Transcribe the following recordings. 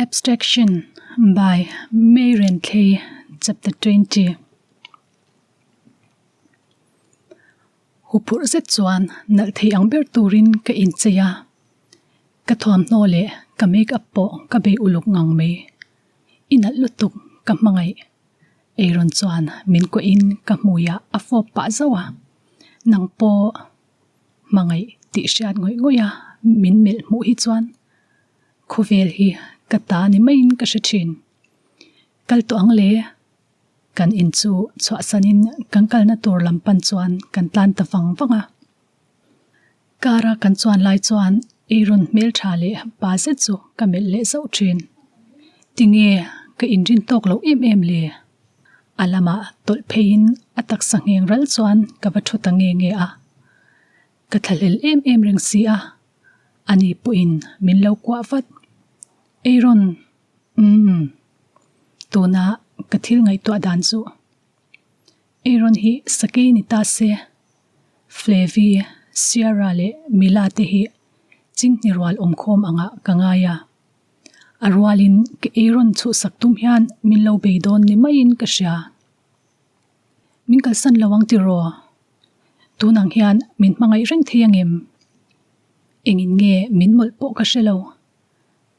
Abstraction by May Renthlei Chapter 20 Huphurh zet chuan nalh thei ang ber turin ka inchei a, ka thuamhnaw leh ka make up pawh ka bei uluk ngang mai. I nalh lutuk ka hmangaih. Aaron chuan min kuahin ka hmuiah a fawp pah zauh a, nang pawh hmangaih tih hriat ngawih ngawih a min melh hmuh hi chuan khawvel hi ka ta ni maiin ka hre thin. Kal tawh ang le, kan in chu chhuahsanin kan kalna tur lam pan chuan kan tlan ta vang vang a. Car a kan chuan lai chuan Aaron hmeltha leh pa zet chu ka melh leh zauh thin. Tinge ka inrin tawk loh em em le? A lamah tawlh pheiin a taksa ngheng ral chuan ka va thu ta nge nge a. Ka thlahlel em em reng si a, ani pawhin min lo kuah vat. Aaron, umm, tuna ka thil ngaihtuah dan chu Aaron hi sakei ni ta se, Flavy, Sierra leh Mila te hi chinghni rual awmkhawm angah ka ngai a. A rualin ka Aaron chhuhsak tum hian min lo bei dawn ni maiin ka hria. Min kalsan lo ang tiraw? Tun ang hian min hmangaih reng thei angem? Engin nge min mawlh pawh ka hre lo.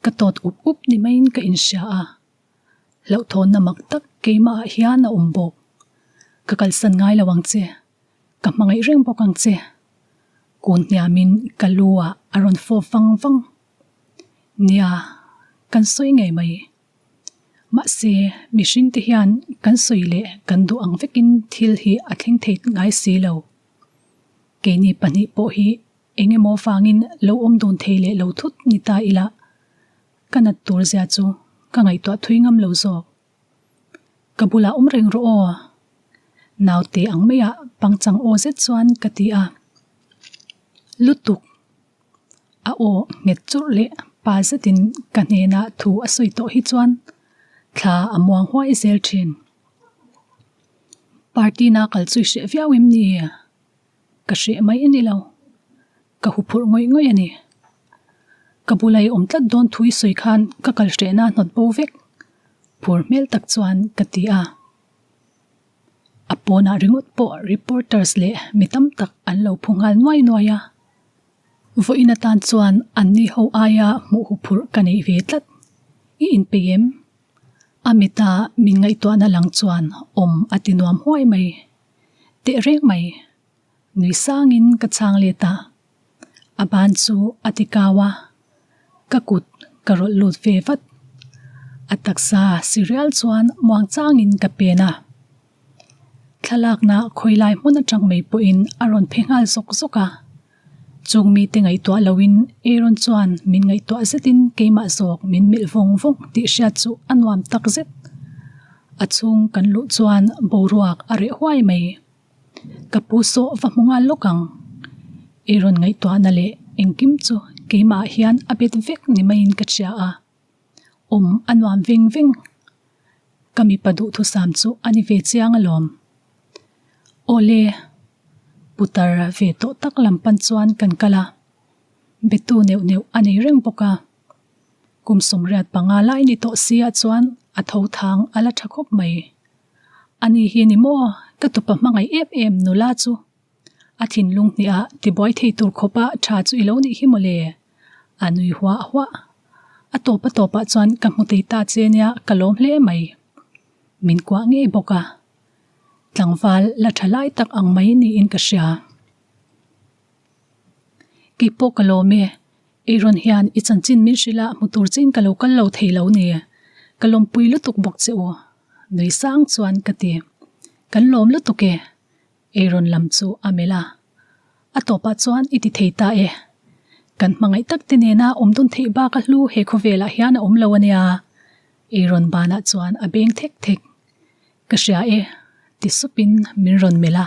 Ka tawt up up ni maiin ka inhria a. Hlauhthawnna mak tak keimahah hian a awm bawk. Ka kalsan ngai lo ang che. Ka hmangaih reng bawk ang che. Kun hniamin ka lu ah a rawn fawp vang vang. Nia, kan sawi ngei mai. Mahse, mihring te hian kan sawi leh kan duh ang vekin thil hi a thleng thei ngai si lo. Keini pahnih pawh hi eng emaw vangin lo awm dun thei leh lo thut ni ta ila, ka nat tur zia chu ka ngaihtuah thui ngam lo zawk. Ka bulah awm reng rawh aw. Naute ang maiah pangchang aw zet chuan ka ti a. Lutuk. A aw nghet churh leh pa zetin ka hnenah thu a sawi tawh hi chuan thla a muang huai zel thin. Party na kal chu i hreh viau em ni? Ka hreh mai a ni lo. Ka huphurh ngawih ngawih a ni. Ka bula i awm tlat dawn thu i sawi khan ka kal hrehna a hnawt bo vek. Phur hmel tak chuan ka ti a. A pawnah ringawt pawh reporters leh mi tam tak an lo phu nghal nuai nuai a. Vawiin atan chuan anni ho aia hmuh huphurh ka neih ve tlat. I inpeih em? A mita min ngaihtuahna lang chuan awm a ti nuam huai mai. Teh reng mai. Nui sangin ka chhang let a. A ban chu a ti kau a, ka kut ka rawlh lut ve vat. A taksa si rial chuan muang changin ka pen a. Thlalakna khawilai hmun atang mai pawhin a rawn phe nghal zawk zawk a. Chung mite ngaihtuah loin Aaron chuan min ngaihtuah zetin keimah zawk min melh vawng vawng tih hriat chu a nuam tak zet. A chhung kan luh chuan boruak a reh huai mai. Ka pu sawh va hmu nghal lawk ang. Aaron ngaihtuahna leh engkim chu keimah hian a bet vek ni maiin ka hria a. Awm a nuam veng veng. Ka mipa duhthusam chu a ni ve chiang alawm. Awle, putar ve tawh tak lam pan chuan kan kal a, betu neuh neuh a nei reng bawk a. Kum 85 lai ni tawh sia chuan a tho thang a la tha khawp mai. Ani hi ni maw ka tupa hmangaih em em nula chu. A thinlung hniah tibuai thei tur khawpa tha chu i lo nih hi mawle. A nui huah huah. A tawp a tawpah chuan ka hmu thei ta che nia ka lawm hle mai. Min kuah ngei bawk a. Tlangval la tha lai tak ang mai niin ka hria. Kei pawh ka lawm e. Aaron hian i chanchin min hrilh a hmu tur chin ka lo kal lo thei lo ni. Ka lawmpui lutuk bawk che u. Nui sang chuan ka ti. Kan lawm lutuk e. Aaron lam chu a melh a. A tawpah chuan i ti thei ta e. Kan hmangaih tak te nena awm dun theih bak a hlu he khawvelah hian a awm lo a nia. Aaron banah chuan a beng thek thek. Ka hria e, ti supin min rawn melh a.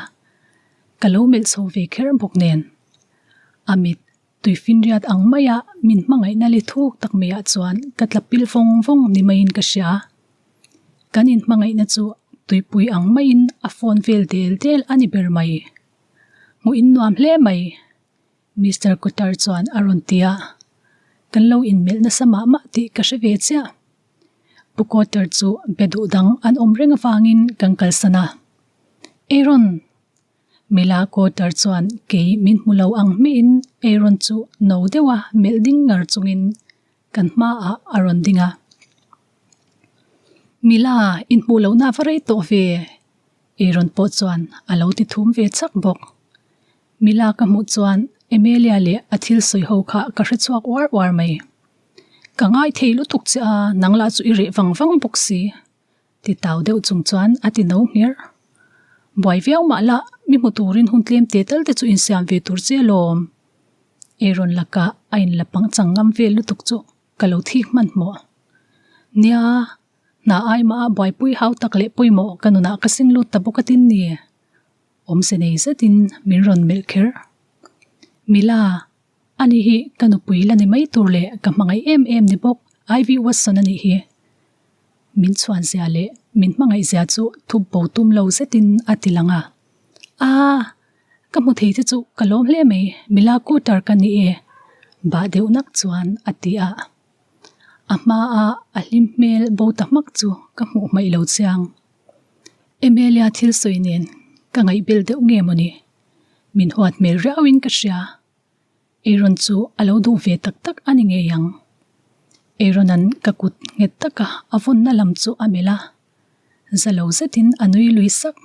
Ka lo melh chho ve kher bawk nen. A mit tuifinriat ang maia min hmangaihna li thuk tak maiah chuan ka tla pil vawng vawng ni maiin ka hria. Kan inhmangaihna chu tuipui ang maiin a phone vel del del a ni ber mai. Hmuh in nuam hle mai, Mister Cutter chuan a rawn ti a. Kan lo inmelh nasa mah mah tih ka hre ve chiah. Pu Cotter chu be duh dang an awm reng avangin kan kalsan a. Aaron! Mila Cotter chuan kei min hmu lo ang hmihin Aaron chu no deuha melh ding ngar chungin kan hmaah a rawn ding a. Mila, inhmuh lohna va rei tawh ve! Aaron pawh chuan a lo ti thum ve chak bawk. Mila ka hmuh chuan Emelia leh a thil sawi ho kha ka hre chhuak uar uar mai. Ka ngai thei lutuk che a, nang lah chu i reh vang vang bawk si. Ti tau deuh chung chuan a ti no ngher. Buai viau mah la, mi hmu turin hun tlem te tal te chu insiam ve tur che alawm. Aaron lakah a inla pangchang ngam vel lutuk chu ka lo thik hmanhmawh. Nia, hna ai mah a buaipui hau tak leh pawimawh ka nunah ka sing lut ta bawk atin ni. Awmze nei zetin min rawn melh kher. Mila, ani hi ka nupui la ni mai tur leh ka hmangaih em em ni bawk Ivy Watson a nih hi. Min chhuan zia leh min hmangaih zia chu thup bo tum lo zetin a ti lang a. Aaa, ka hmu thei te chu ka lawm hle mai, Mila Cooter ka ni e, bah deuh nak chuan a ti a. A hmaa a hlim hmel bo ta hmak chu ka hmuh hmaih lo chiang. Emelia thil sawi nen ka ngaihbel deuh nge mawni? Min huat hmel riauin ka hria. Aaron chu a lo duh ve tak tak a ni ngei ang. Aaron-a'n ka kut nghet taka a vawnna lam chu a melh a, za lo zetin a nui lui sak.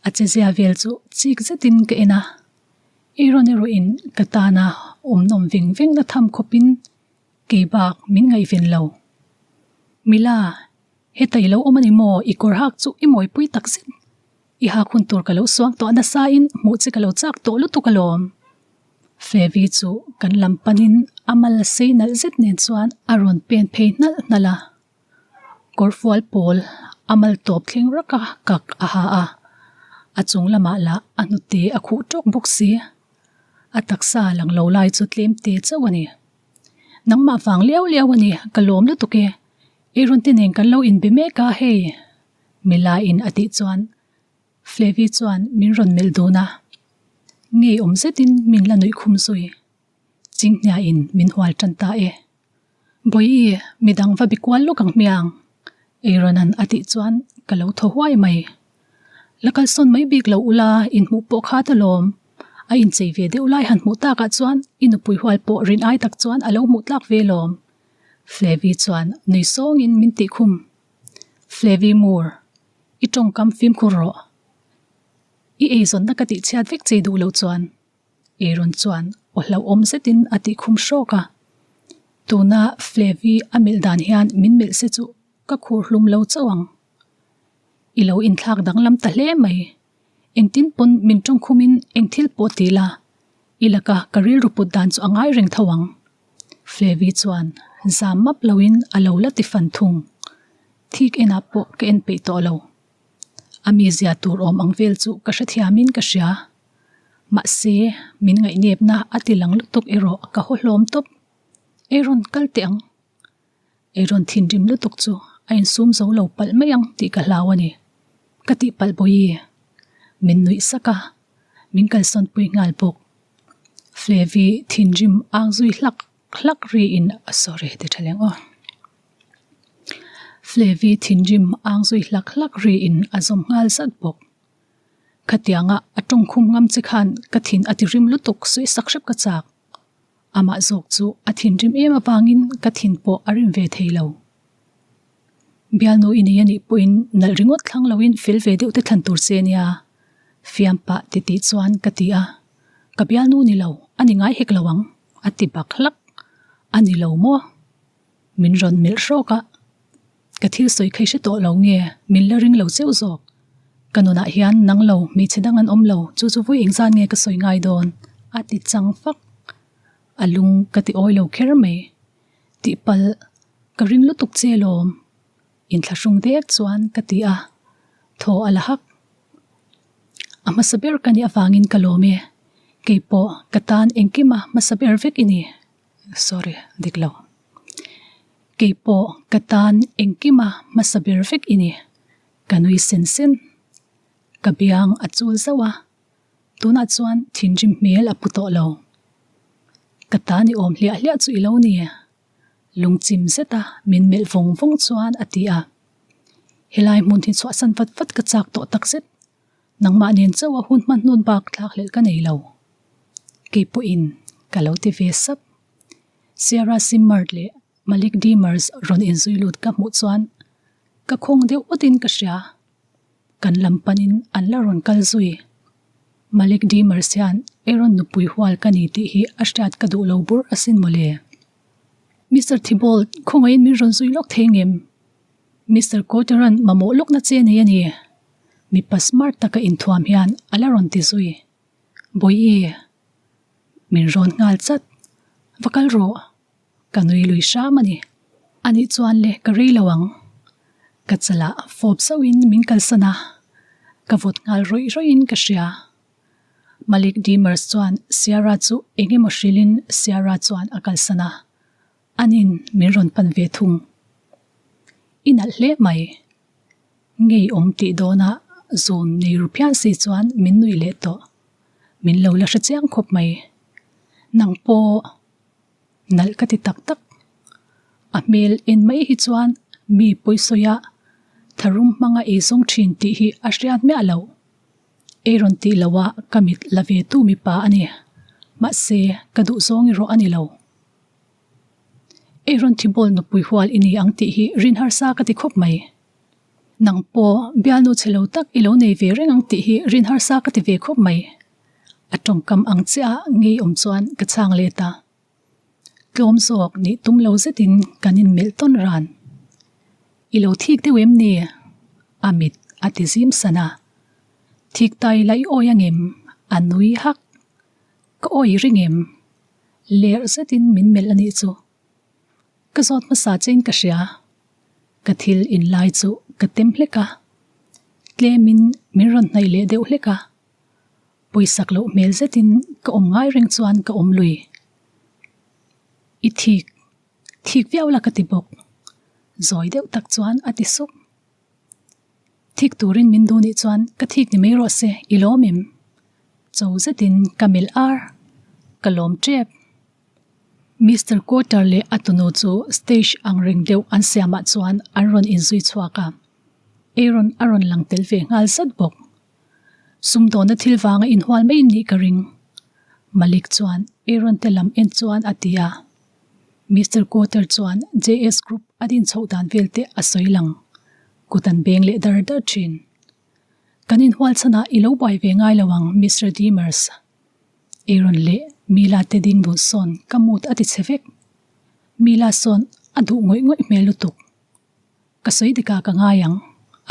A chezia vel chu chik zetin ka en a, Aaron erawhin ka tana awm nawm veng vengna tham khawpin kei bak min ngaihven lo. Mila, heta i lo awm a ni maw? I kawr hak chu i mawipui tak zet. I hak hun tur ka lo suang tawh nasain hmuh che ka lo chak tawh lutuk alawm. Flevi chu kan lam panin a mal sei nalh zet nen chuan a rawn pen phei hnalh hnalh a. Kawrfual pawl a mal tawp thleng rak a kak a ha a, a chung lamah lah a hnute a khuh tawk bawk si. A taksa lang lo lai chu tlem te chauh a ni. Nangmah vang liau liau a ni, ka lawm lutuk e. Aaron te nen kan lo inbe mek a hei. Mila-in a tih chuan Flevi chuan min rawn melh dun a, ngeiawm zetin min la nuih khum zui. Chinghniain min hual tan ta e. Bawihi, midang va bi kual lawk ang hmiang, Aaron-a'n a tih chuan ka lo thaw huai mai. La kalsawn mai bik lo ula, inhmuh pawh kha ta lawm. A inchei ve deuh lai han hmuh takah chuan i nupui hual pawh rin ai tak chuan a lo hmuh tlak ve lawm. Flevi chuan nui sawngin min tih khum. Flevi Moore, i tawngkam fimkhur rawh. I eizawnna ka tihchhiat vek chei duh loh chuan. Aaron chuan aw hlauhawm zetin a tih khum hrawk a. Tuna Flevi a melh dan hian min melh se chu ka khur hlum lo chauh ang. I lo inthlak danglam ta hle mai. Engtin pawn min tawngkhumin eng thil pawh ti la, i laka ka rilru put dan chu a ngai reng tho ang. Flevi chuan zam map loin a lo la ti fan thung. Thik enah pawh ka en peih tawh lo. A mizia tur awm ang vel chu ka hrethiamin ka hria. Mahse, min ngaihnepna a ti lang lutuk erawh ka haw hlawm tawp. Aaron kal teh ang. Aaron thinrim lutuk chu a insum zo lo palh mai ang tih ka hlau a ni. Ka tih palh bawi. Min nuih sak a, min kalsawn pui nghal bawk. Flevi thinrim ang zui hlak hlak riin a sorry ti tha leng aw. Flevi thinrim ang zui hlak hlak riin a zawm nghal zat bawk. Khatianga a tawngkhum ngam che khan ka thin a ti rim lutuk sawi sak hrep ka chak. Amah zawk chu a thinrim em avangin ka thin pawh a rim ve thei lo. Bialnu i nei a nih pawhin nalh ringawt thlang loin fel ve deuh te thlan tur che nia, fiam pah titih chuan ka ti a. Ka bialnu ni lo, a ni ngai hek lo ang, a ti bak hlak. A ni lo maw? Min rawn melh hrawk a. Ka thil sawi kha i hre tawh lo nge? Min la ring lo cheuh zawk. Ka nunah hian nang lo, hmeichhe dang an awm lo, chu chu vawi engzan nge ka sawi ngai dawn? A ti chang fak. A lung ka ti awi lo kher mai. Tihpalh, ka ring lutuk che lawm. Inthlahrung dek chuan ka ti a, thaw a la hak. A hmasa ber ka nih avangin ka lawm e. Keipawh ka tan engkima hmasa ber vek i ni. Sorry, dik lo. Keipawh ka tan engkima hmasa ber vek i ni. Ka nui sen sen. Ka biang a chul zauh a, tunah chuan thinrim hmel a pu tawh lo. Ka tan i awm hliah hliah chu i lo ni. Lungchim zeta min melh vawng vawng chuan a ti a. Helai hmun hi chhuahsan vat vat ka chak tawh takzet. Nangmah nen chauh a hun hman hnun bak thlak hlelh ka nei lo. Kei pawhin ka lo ti ve sap. Sierra Simmard leh Malik Demers rawn inzui lut ka hmuh chuan ka khawng deuh awtin ka hria. Kan lam panin an la rawn kal zui. Malik Demers hian Aaron nupui hual ka ni tih hi a hriat ka duh lo bur asin mawle. Mister Thibault, khawngaihin min rawn zui lawk thei ngem? Mister Cotter-a'n mamawh lawkna che nei a ni. Mipa smart taka inthuam hian a la rawn ti zui. Bawihi, min rawn nghal chat. Va kal rawh. Ka nui lui hram a ni. Anih chuan le ka rei lo ang. Ka chalah fawp zauhin min kalsan a, ka vawt nghal rawih rawih in ka hria. Malik Demers chuan Sierra chu eng emaw hrilhin Sierra chuan a kalsan a, anin min rawn pan ve thung. I nalh hle mai. Ngei awm tih dawna zun nei ru phian si chuan min nuih leh tawh. Min lo la hre chiang khawp mai. Nang pawh nalh ka ti tak tak. A hmel en mai hi chuan mi pawisawi a tharum hmanga eizawng thin tih hi a hriat miah loh. Ei rawn tih loh a ka mit la ve tu mipa a ni. Mahse, ka duh zawng erawh a ni lo. Ei rawn thi bawl nupui hual i ni ang tih hi rin harsa ka ti khawp mai. Nang pawh bialnu chhe lo tak i lo nei ve reng ang tih hi rin harsa ka ti ve khawp mai. A tawngkam ang chiah a ngei awm chuan ka chhang let a. Tlawm zawk nih tum lo zetin kan inmelh tawn ran. I lo thik deuh em ni? A mit a ti zim san a. Thik ta ila i awi angem? A nui hak. Ka awi ring em? Lerh zetin min melh a nih chu. Ka zawt hmasa chein ka hria. Ka thil inlai chu ka tem hlek a. Tlemin min rawn hnaih leh deuh hlek a. Pawisak loh hmel zetin ka awm ngai reng chuan ka awm lui. I thik, thik viau la ka ti bawk. Zawi deuh tak chuan a ti sup. Thik turin min duh nih chuan ka thik ni mai rawh se, i lawm em? Cho zetin ka melh ar, ka lawm tep. Mister Cotter leh a tunu chu stage ang reng deuh an siamah chuan an rawn inzui chhuak a. Aaron a rawn lang tel ve nghal zat bawk. Sumdawna thil vanga inhual mai nih ka ring. Malik chuan Aaron te lam en chuan a ti a. Mister Cotter chuan JS Group a din chhoh dan vel te a sawi lang. Kut an beng leh dar dar thin. Kan inhual chhanah i lo buai ve ngai lo ang Mister Demers. Aaron leh Mila te ding dun sawn ka mood a ti chhe vek. Mila sawn a duh ngawih ngawih hmel lutuk. Ka sawi dikah ka ngai ang,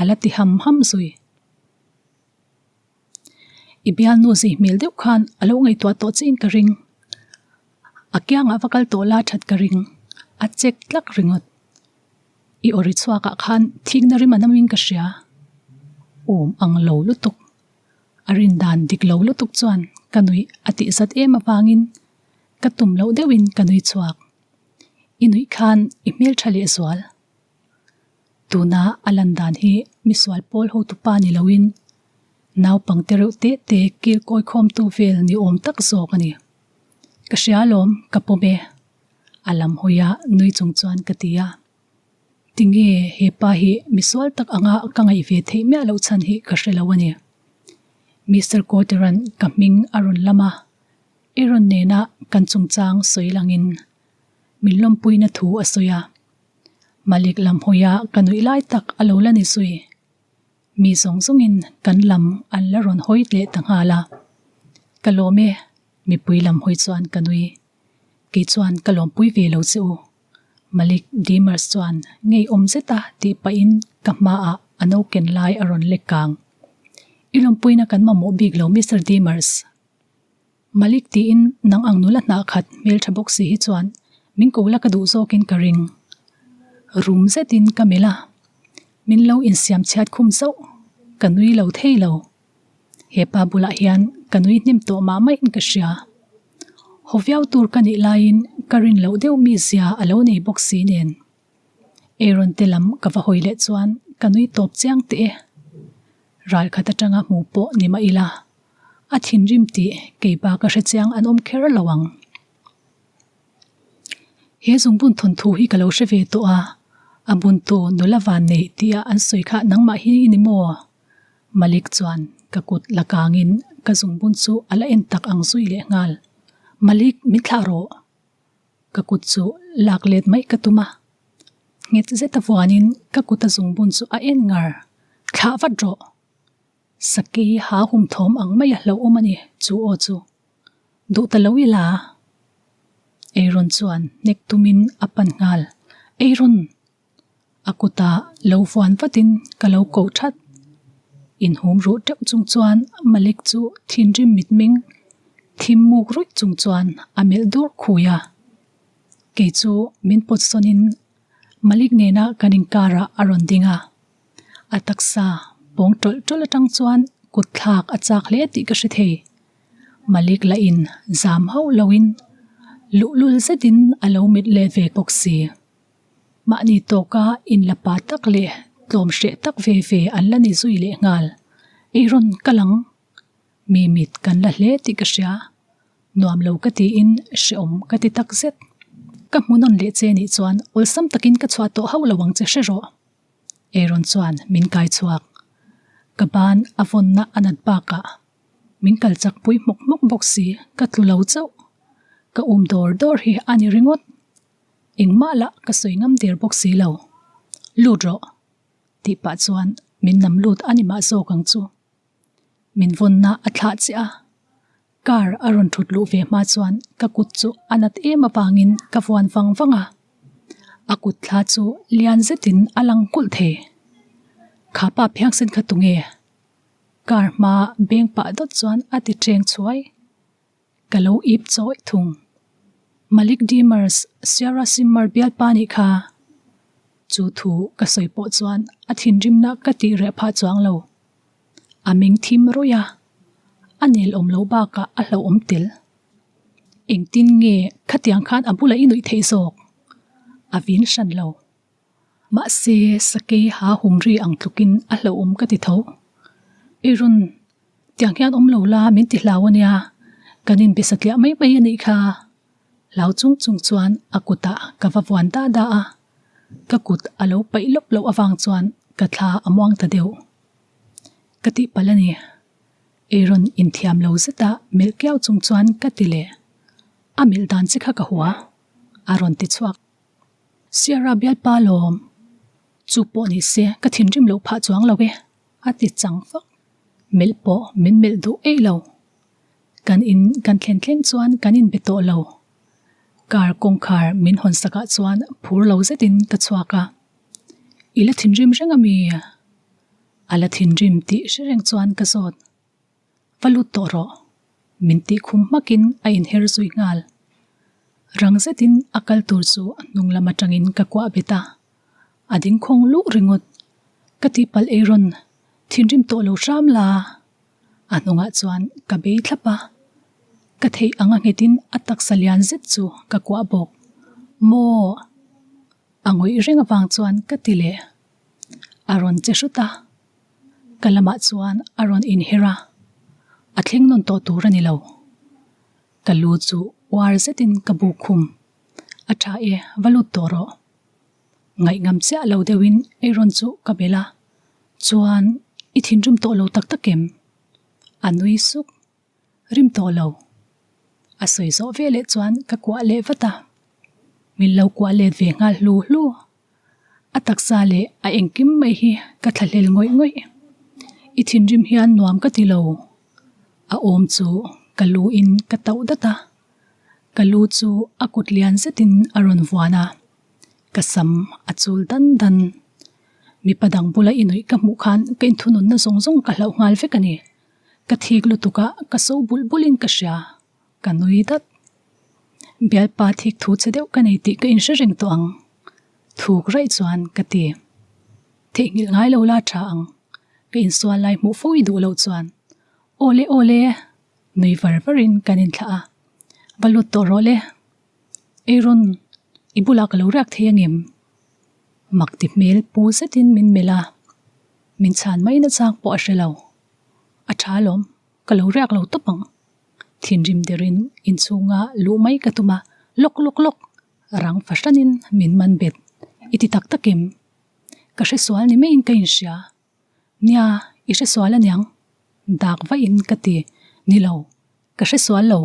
a la ti ham ham zui. I bialnu zei hmel deuh khan a lo ngaihtuah tawh chiin ka ring. A kiangah va kal tawh la that ka ring, a check tlak ringawt. I aw ri chhuakah khan thikna rim a namin ka hria. Awm ang lo lutuk. A rin dan dik lo lutuk chuan ka nuih a tih zat em avangin ka tum loh deuhin ka nui chhuak. I nuih khan i hmeltha leh zual. Tuna a lan dan hi misual pawl hotupa ni loin naupang te reuh te te kil kawi khawmtu vel ni awm tak zawk a ni. Ka hria alawm, ka pawm e. A lam hawia nui chung chuan ka ti a. Tinge he pa hi misual tak anga ka ngaih ve theih miah loh chhan hi ka hre lo a ni. Mister Cotter-a'n ka hming a rawn lam a. Aaron nena kan chungchang sawi langin min lawmpuina thu a sawi a. Malik lam hawia ka nuih lai tak a lo la ni zui. Mi zawng zawngin kan lam an la rawn hawi leh ta nghal a. Ka lawm e, mipui lam hawi chuan ka nui. Kei chuan ka lawmpui ve lo che u. Malik Demers chuan ngeiawm zeta tih pahin ka hmaah a no ken lai a rawn lek kang. I lawmpuina kan mamawh bik lo Mister Demers. Malik tiin nang ang nula hnah khat hmeltha bawk si hi chuan min ko la ka duh zawkin ka ring. Rum zetin ka melh a, min lo insiam chhiat khum zauh, ka nui lo thei lo. Hepa bulah hian ka nui hnem tawh mah maiin ka hria. Haw viau tur ka nih laiin ka rin loh deuh mi zia a lo nei bawk si nen. Aaron te lam ka va hawi leh chuan ka nui tawp chiang teh e. Ral khat atanga hmu pawh ni mah ila, a thinrim tih kei pa ka hre chiang an awm kher lo ang. He zungbun thawnthu hi ka lo hre ve tawh a, a buntu nula van nei tia an sawi kha nangmah hi i ni maw? Malik chuan ka kut la kangin ka zungbun chu a la en tak ang zui leh nghal. Malik, min thlah rawh. Ka kut chu lak let mai ka tum a. Nghet zet a vuanin ka kut a zungbun chu a en ngar. Thlah vat rawh. Sakei ha hum thawm ang mai a hlauhawm a ni chu aw chu. Duh ta lo ila. Eiron chuan hnek tumin a pan nghal. Eiron! A kutah lo vuan vatin ka lo koh that. Inhum ruh teuh chung chuan Malik chu thinrim mitmeng thim muk ruih chung chuan a melh dur khui a. Kei chu min pawt sawnin Malik nena kan inkarah a rawn ding a. A taksa pawng tawlh tawlh atang chuan kut thlak a chak hle tih ka hre thei. Malik lah in zam hauh loin luhlul zetin a lo mit let ve bawk si. Mahni tawka inla pa tak leh tlawm hreh tak ve ve an la ni zui leh nghal. Ei rawn kal ang. Mi mit kan la hle tih ka hria. Nuam lo ka tiin hrehawm ka ti tak zet. Ka hmu nawn leh che nih chuan awlsam takin ka chhuah tawh hauh lo ang che hre rawh. Aaron chuan min kai chhuak. Ka ban a vawnna a nat bakah min kal chak pui hmawk hmawk bawk si, ka tlu lo chauh. Ka um dawr dawr hi a ni ringawt. Engmah lah ka sawi ngam der bawk si lo. Lut rawh! tih pah chuan min nam lut a ni mah zawk ang chu. Min vawnna a thlah chiah a, car a rawn thut luh ve hma chuan ka kut chu a nat em avangin ka vuan vang vang a. A kut thla chu lian zetin a lang kulh thei. Kha pa phiangsen kha tunge? Car hma beng pah dawt chuan a ti ṭeng chhuai. Ka lo ip chawih thung. Malik Demers, Sierra Simmer bialpa nih kha. Chu thu ka sawi pawh chuan a thinrimna ka tih reh phah chuang lo. A meng thim rawih a, a nel awm loh bakah a hlauhawm tel. Engtin nge khatiang khan a bulah i nuih theih zawk? A vin hran lo. Mahse, sakei ha hum ri ang tlukin a hlauhawm ka ti tho. I rawn tiang hian awm lo la min ti hlau a nia, kan inbe satliah mai mai a nih kha. Hlau chung chung chuan a kutah ka va vuan da da a, ka kut a lo paih lawp loh avang chuan ka thla a muang ta deuh. Ka tihpalh a ni. Ei rawn inthiam lo zeta melh kiau chung chuan ka ti leh. A melh dan che kha ka hua, a rawn ti chhuak. Sierra bialpa lawm. Chu pawh ni se ka thinrim loh phah chuang lo e, a ti chang fak. Melh pawh min melh duh eih lo. Kan in kan thlen thleng chuan kan inbe tawh lo. Car kawngkhar min hawn sakah chuan phur lo zetin ka chhuak a. I la thinrim reng a mi? A la thinrim tih hre reng chuan ka zawt. Va lut tawh rawh. Min tih khum hmakin a inher zui nghal. Rang zetin a kal tur chu hnung lam atangin ka kuah bet a. A ding khawng luh ringawt. Ka tihpalh ei rawn thinrim tawh lo hram la. A hnungah chuan ka bei thlap a. Ka theih anga nghetin a taksa lian zet chu ka kuah bawk. Maw! A ngawih reng avang chuan ka ti leh. A rawn che hrut a. Ka lamah chuan a rawn inher a, a thleng nawn tawh tur a ni lo. Ka lu chu uar zetin ka buk khum. A tha e, va lut tawh rawh. Ngaihngam chiah lo deuhin Aaron chu ka belh a, chuan i thinrim tawh lo tak tak em? A nui suk. Rim tawh lo. A sawi zawh veleh chuan ka kuah leh vat a. Min lo kuah let ve nghal hlu hlu. A taksa leh a engkim mai hi ka thlahlel ngawih ngawih. I thinrim hian nuam ka ti lo. A awm chu ka lu in ka tauh dat a. Ka lu chu a kut lian zetin a rawn vuan a. Ka sam a chul dan dan. Mipa dang bula i nuih ka hmuh khan ka inthununna zawng zawng ka hlauh nghal vek a ni. Ka thik lutuk a, ka so bulh bulhin ka hria. Ka nui dat. Bialpa thik thu che deuh ka nei tih ka inhre reng tawh ang. Thuk raih chuan ka ti. Theihnghilh ngai lo la tha ang. Ka insual lai hmuh fo i duh loh chuan. Awle awle! Nui var varin kan inthlah a. Va lut tawh rawh le. Aaron, i bulah ka lo riak thei angem? Mak ti hmel pu zetin min melh a. Min chhan mai nachang pawh a hre lo. A tha alawm, ka lo riak lo tawp ang. Thinrim derin inchhunga luh mai ka tum a, lawk lawk lawk! Rang fahranin min man bet. I ti tak tak em? Ka hresual ni maiin ka inhria. Nia, i hresual aniang. Dak vahin ka ti. Ni lo, ka hresual lo.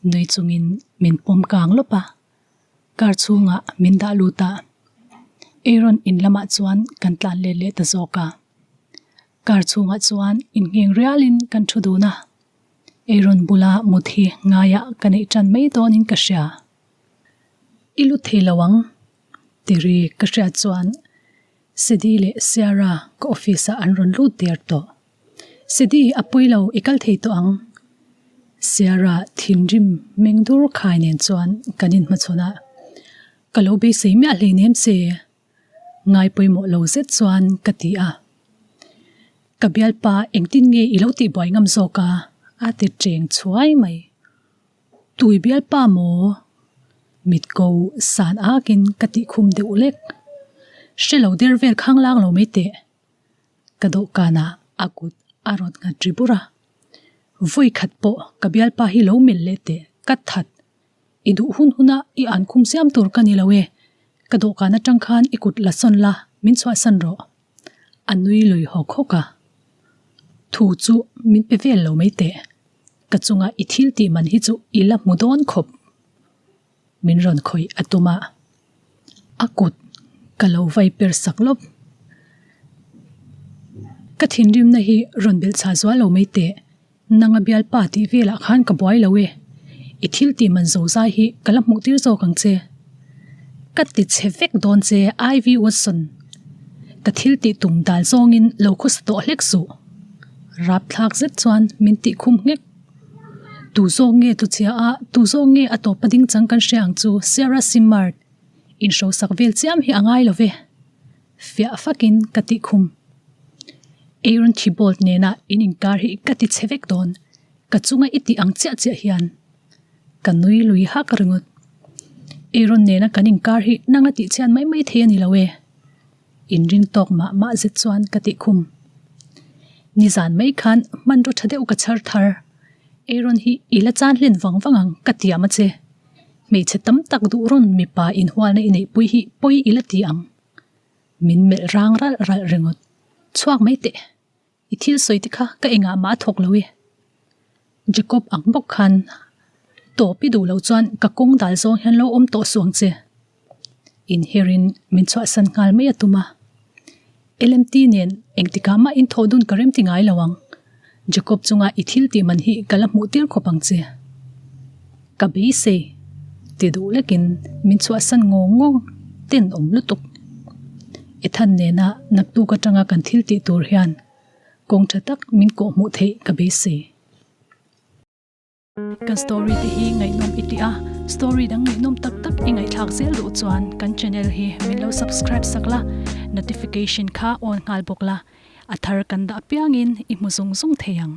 Nui chungin min pawm kang lawp a. Car chhungah min dah lut a. Aaron in lamah chuan kan tlan let leh ta zawk a. Car chhungah chuan inngheng rialin kan thu dun a. Aaron bula mut hi ngaiah ka neih tan mai dawnin ka hria. I lut thei lo ang ti ri ka hriat chuan Sadie leh Sierra ka office ah an rawn lut der tawh. Sadie a pawi lo i kal thei tawh ang. Sierra thinrim meng dur khai nen chuan kan inhmachhawn a, ka lo beisei miah hleinem che. Ngai pawimawh lo zet chuan ka ti a. Ka bialpa engtin nge i lo tihbuai ngam zawk a? a ti cheng chhuai mai. Tui bialpa maw? Mitko san akin ka tih khum deuh lek. Hre lo der vel khang lang lo mai teh. Ka dawhkanah a kut a rawn nghat ri bur a. Vawi khat pawh ka bialpa hi lo melh leh teh ka that. I duh hun huna i an khum siam tur ka ni lo e. Ka dawhkan atang khan i kut la sawn la, min chhuahsan rawh. A nui lui hawk hawk a. Thu chu min pe vel lo mai teh. Ka chunga i thil tih man hi chu i la hmu dawn khawp. Min rawn khawih a tum a. A kut ka lo vai per sak lawp. Ka thinrimna hi rawn belh chah zual lo mai teh. Nanga bialpa tih velah khan ka buai lo e. I thil tih man zo zai hi ka la hmuh tir zawk ang che. Ka ti chhe vek dawn che Ivy Watson. Ka thil tih tum dal zawngin lo khawsa tawh hlek suh. Rapthlak zet chuan min tih khum nghek. Tu zawk nge tu chhia a, tu zawk nge a tawpa ding chang kan hria ang chu Sierra Simard. Inhrosak vel chiam hi a ngai lo ve. Fiah fakin ka tih khum. Aaron Thibault nena in inkar hi ka ti chhe vek dawn, ka chunga i tih ang chiah chiah hian. Ka nui lui hak ringawt. Aaron nena kan inkar hi nanga tih chhian mai mai thei a ni lo e. Inring tawk mah mah zet chuan ka tih khum. Nizan mai khan hmanraw tha deuh ka chhar thar. Aaron hi i la chan hlen vang vang ang ka tiam a che. Hmeichhe tam tak duh rawn mipa inhualna i neihpui hi pawi i la ti ang. Min melh rang ralh ralh ringawt. Chhuak mai teh. I thil sawi te kha ka engah mah a thawk lo e. Jacob ang bawk khan tawp i duh loh chuan ka kawng dal zawng hian lo awm tawh suh ang che. Inherin min chhuahsan nghal mai a tum a. LMT nen engtikah mah in thawh dun ka rem ti ngai lo ang. Jacob chunga i thil tih man hi ka la hmuh tir khawp ang che. Ka beisei ti duh lekin min chhuahsan ngawng ngawng ten awm lutuk. Ethan nena naktuk atanga kan thil tih tur hian kawng tha tak min kawh hmuh theih ka beisei. Kan story te hi ngaihnawm i ti a, story dang ngaihnawm tak tak i ngaihthlak zel duh chuan kan channel hi min lo subscribe sak la, notification kha on nghal bawk la, a thar kan dah apiangin i hmu zung zung thei ang.